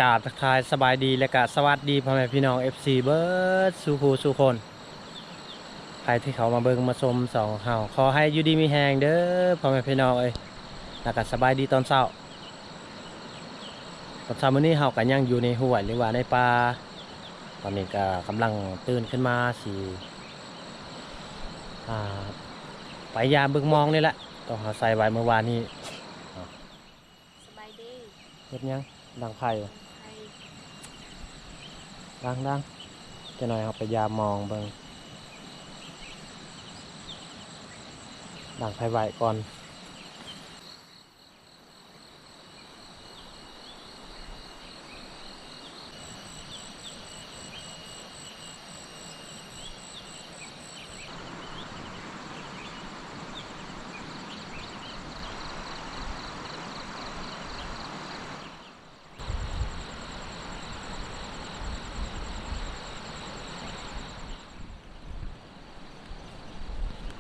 ກາບທັກທາຍສະບາຍດີ ແລະກະສະຫວັດດີພໍ່ແມ່ພີ່ນ້ອງ ເອັຟຊີ ເບິດສູ່ຜູ້ສູ່ຄົນ ໃຜທີ່ເຂົ້າມາເບິ່ງມາຊົມຊ່ອງເຮົາ ຂໍໃຫ້ຢູ່ດີມີແຮງເດີພໍ່ແມ່ພີ່ນ້ອງເອີຍ ແລະກະສະບາຍດີຕອນເຊົ້າ. ຕອນເຊົ້າມື້ນີ້ເຮົາກະຍັງຢູ່ໃນຫ້ວຍ ຫຼືວ່າໃນປ່າ ຕອນນີ້ກະກຳລັງຕື່ນຂຶ້ນມາຊິ ອ່າ ໄປຢາມເບິ່ງມອງນີ້ແຫຼະ ໂຕເຮົາໃສ່ໄວ້ມື້ວານນີ້. ສະບາຍດີ. ເຮັດຫຍັງ? ດັງໄຟ. ດັງໄຟ. ດັງໆ. ຈັກໜ້ອຍເຮົາໄປຢາມມອງເບິ່ງ. ດັງໄຟໄວ້ກ່ອນ.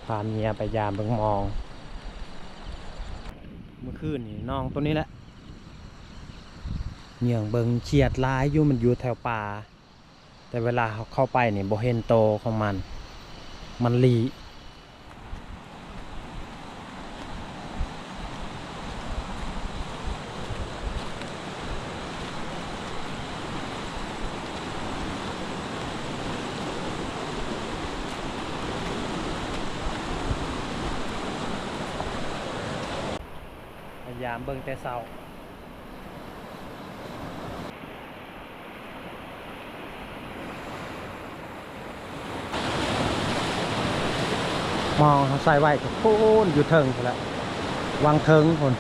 ພາເມຍໄປຢາມເບິ່ງມອງ. ມື້ຄືນນີ້ນ້ອງໂຕນີ້ແຫຼະ ເຫຍື່ອງເບິ່ງຂຽດຫຼາຍຢູ່ ມັນຢູ່ແຖວປ່າ. ແຕ່ເວລາເຮົາເຂົ້າໄປນີ້ບໍ່ເຫັນໂຕຂອງມັນ ມັນລີ້. ພະຍາຍາມເບິ່ງແຕ່ເຊົ້າ. ມອງເຮົາໃສ່ໄວ້ກະພຸ້ນຢູ່ເທິງພຸ້ນແຫຼະ ວັງເທິງພຸ້ນ.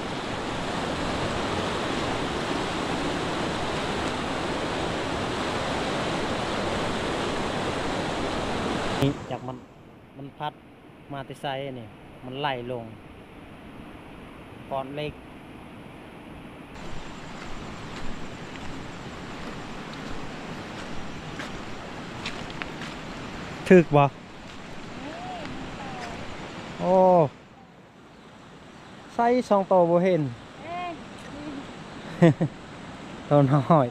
ນີ້ ຈັກມັນ ມັນພັດ ມາແຕ່ໃສນີ້ ມັນໄຫຼລົງກ້ອນເຫຼັກ. ຖືກບໍ່? ໂອ້ ໃສ່ສອງໂຕບໍ່ເຫັນ. ໂຕນ້ອຍ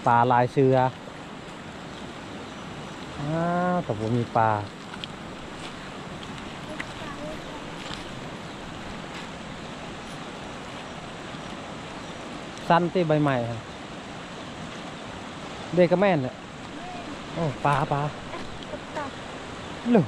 ປາລາຍເສືອ. ອ້າວ ກະບໍ່ມີປາ. ສັ້ນຕິໃບໄມ້ຫັ້ນ. ເດກະແມ່ນແຫຼະ. ໂອ້ ປາ ປາ. ເອີ ເອີ ເອີ.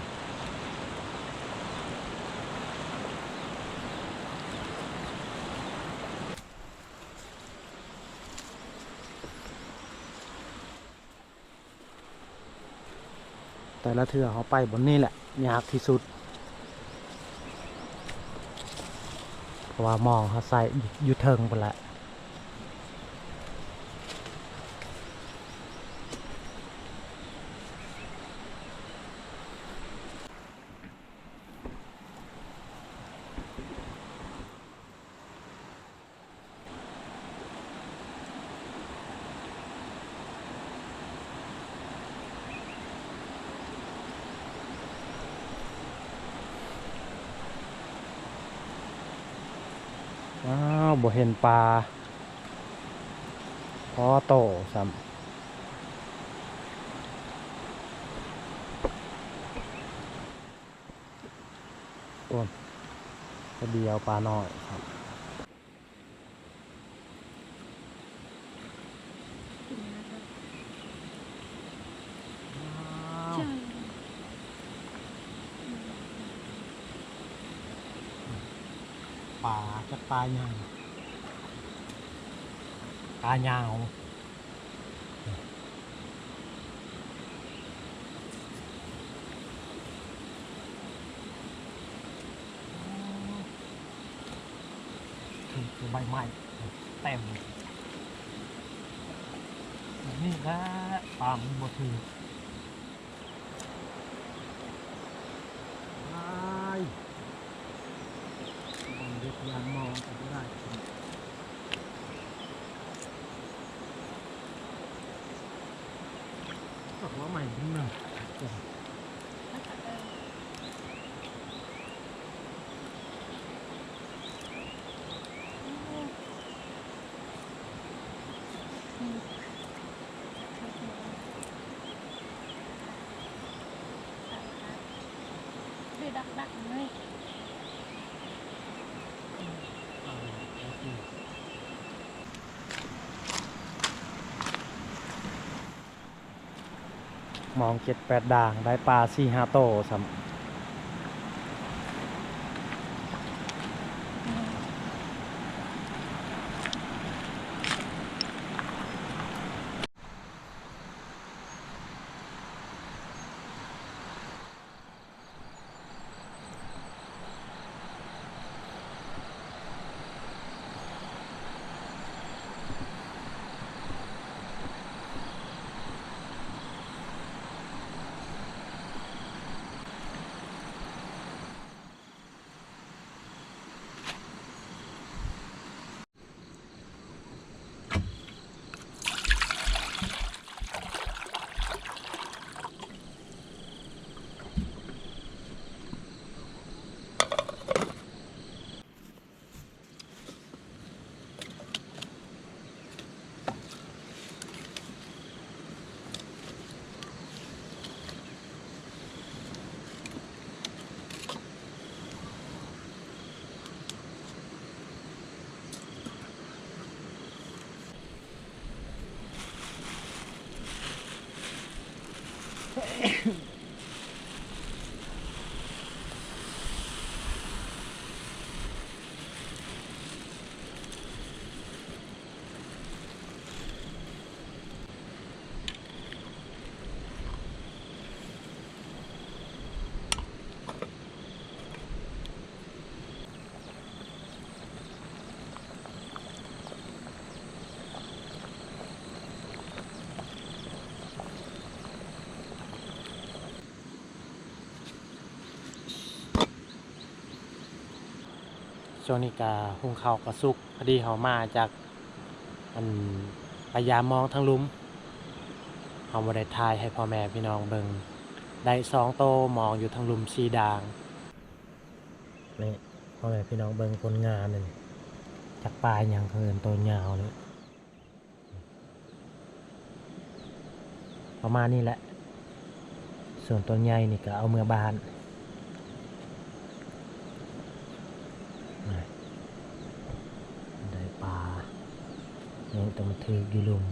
ແຕ່ລະເທື່ອເຮົາໄປບ່ອນນີ້ແຫຼະ ຍາກທີ່ສຸດ ເພາະວ່າມອງເຮົາໃສ່ຢູ່ເທິງພຸ້ນແຫຼະ. ອ້າວ ບໍ່ເຫັນປາພໍໂຕຊ້ຳ. ໂອ້ ປາດຽວປານ້ອຍຊ້ຳ. ປາ ຈັກປາຫຍັງ ປາຍາວ. ຖືກໃບໄມ້ເຕັມ ນີ້ແຫຼະ ປາມັນບໍ່ຖືກ. ເອົາຫົວໃໝ່ຂຶ້ນມາ. ບັກເລີຍ. ມອງເຈັດແປດດ່າງ ໄດ້ປາສີ່ຫ້າໂຕຊ້ຳ. ຊ່ວງນີ້ກະຫຸງເຂົ້າກະສຸກ ພໍດີເຮົາມາຈາກ ອັນ ໄປຢາມມອງທາງລຸ່ມ ເຮົາບໍ່ໄດ້ຖ່າຍໃຫ້ພໍ່ແມ່ພີ່ນ້ອງເບິ່ງ ໄດ້ສອງໂຕ ມອງຢູ່ທາງລຸ່ມສີ່ດ່າງ. ນີ້ພໍ່ແມ່ພີ່ນ້ອງເບິ່ງຜົນງານນີ້ ຈັກປາຫຍັງ ເຂົາເອີ້ນໂຕຍາວນີ້ ປະມານນີ້ແຫຼະ ສ່ວນໂຕໃຫຍ່ນີ້ກະເອົາເມືອບ້ານ. ໄດ້ປາ ຍັງຕ້ອງມາຖືກຢູ່ລຸ່ມ.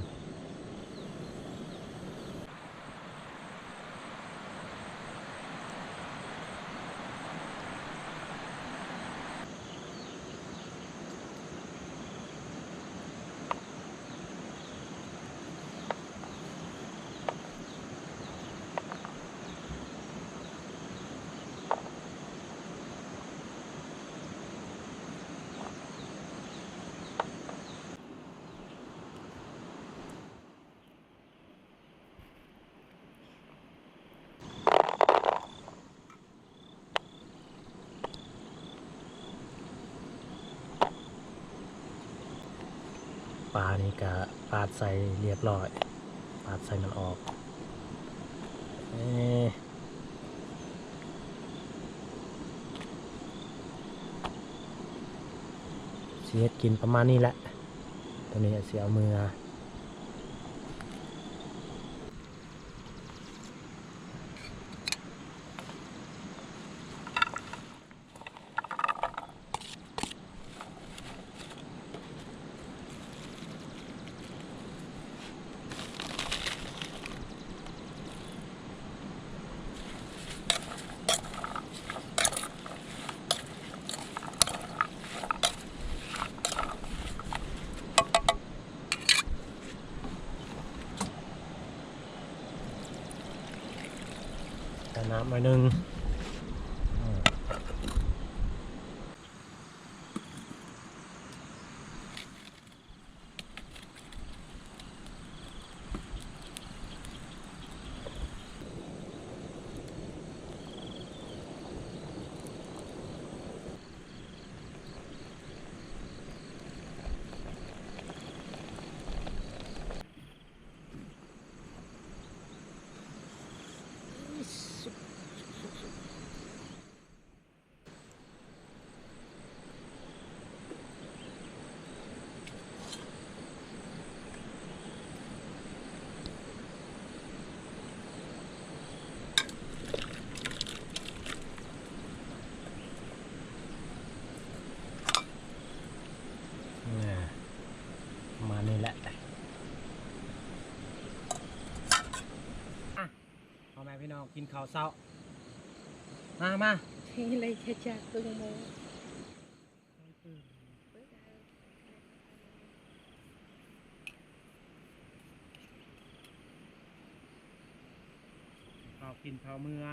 ປານີ້ກະປາດໃສ່ລຽບຮ້ອຍ ປາດໃສ່ມັນອອກ ເອີ ຊິເຮັດກິນປະມານນີ້ແຫຼະ ໂຕນີ້ຊິເອົາເມືອ. ໃສ່ນ້ຳໜ້ອຍໜຶ່ງ. ກິນເຂົ້າເຊົ້າ ມາ ມາ ເຮັດແລ້ວຈະຈັກເບິ່ງໂມງ. ເຂົ້າກິນເຂົ້າເມືອ.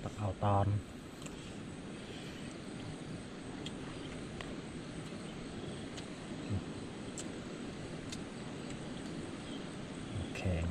ຕັກເອົາຕອນ ແຂງ.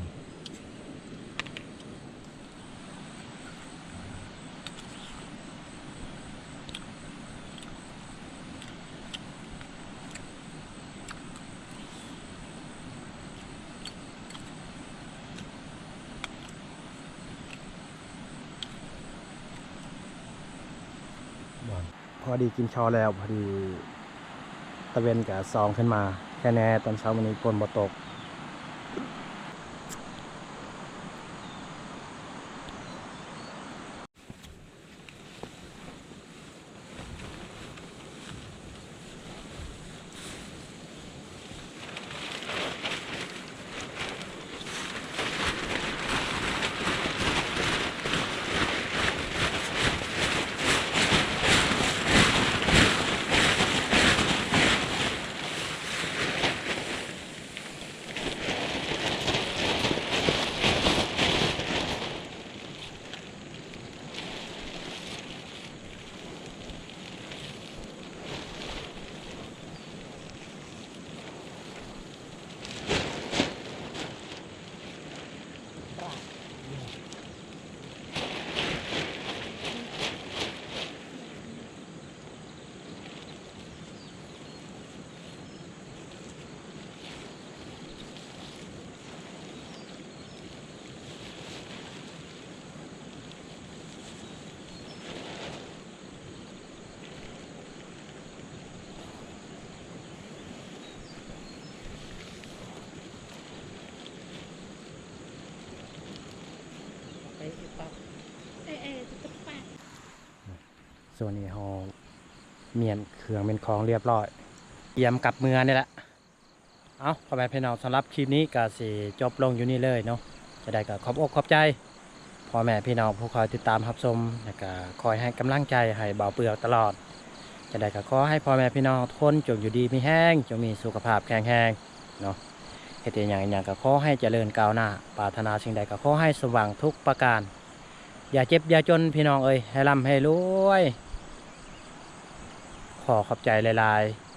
ພໍດີກິນເຂົ້າແລ້ວ ພໍດີຕາເວັນກະສ່ອງຂຶ້ນມາແຄ່ແນ່. ຕອນເຊົ້າມື້ນີ້ຝົນບໍ່ຕົກ. ໄປເຮັດຕໍ່ ເອ ເອ ຈະປະ ສ່ວນນີ້ເຮົາມ້ຽນເຄື່ອງມ້ຽນຂອງລຽບຮ້ອຍ ກຽມກັບເມືອນີ້ແຫຼະ. ເອົ້າ ພໍ່ແມ່ພີ່ນ້ອງ ສຳລັບຄລິບນີ້ກໍຊິຈົບລົງຢູ່ນີ້ເລີຍເນາະ. ຈະໄດ້ກໍຂອບອົກຂອບໃຈພໍ່ແມ່ພີ່ນ້ອງຜູ້ຄອຍຕິດຕາມຮັບຊົມ ແລ້ວກໍຄອຍໃຫ້ກຳລັງໃຈໃຫ້ບ່າວເປືອກຕະຫຼອດ. ຈະໄດ້ກໍຂໍໃຫ້ພໍ່ແມ່ພີ່ນ້ອງທຸກຄົນຈົ່ງຢູ່ດີມີແຮງ, ຈົ່ງມີສຸຂະພາບແຂງແຮງເນາະ. ເຮັດອີ່ຫຍັງອີ່ຫຍັງກໍຂໍໃຫ້ຈະເລີນກ້າວໜ້າ, ປາດຖະໜາສິ່ງໃດກໍຂໍໃຫ້ສົມຫວັງທຸກປະການ. ຢ່າເຈັບຢ່າຈົນພີ່ນ້ອງເອີຍ, ໃຫ້ລ່ຳໃຫ້ລວຍ. ຂໍຂອບໃຈຫຼາຍໆ.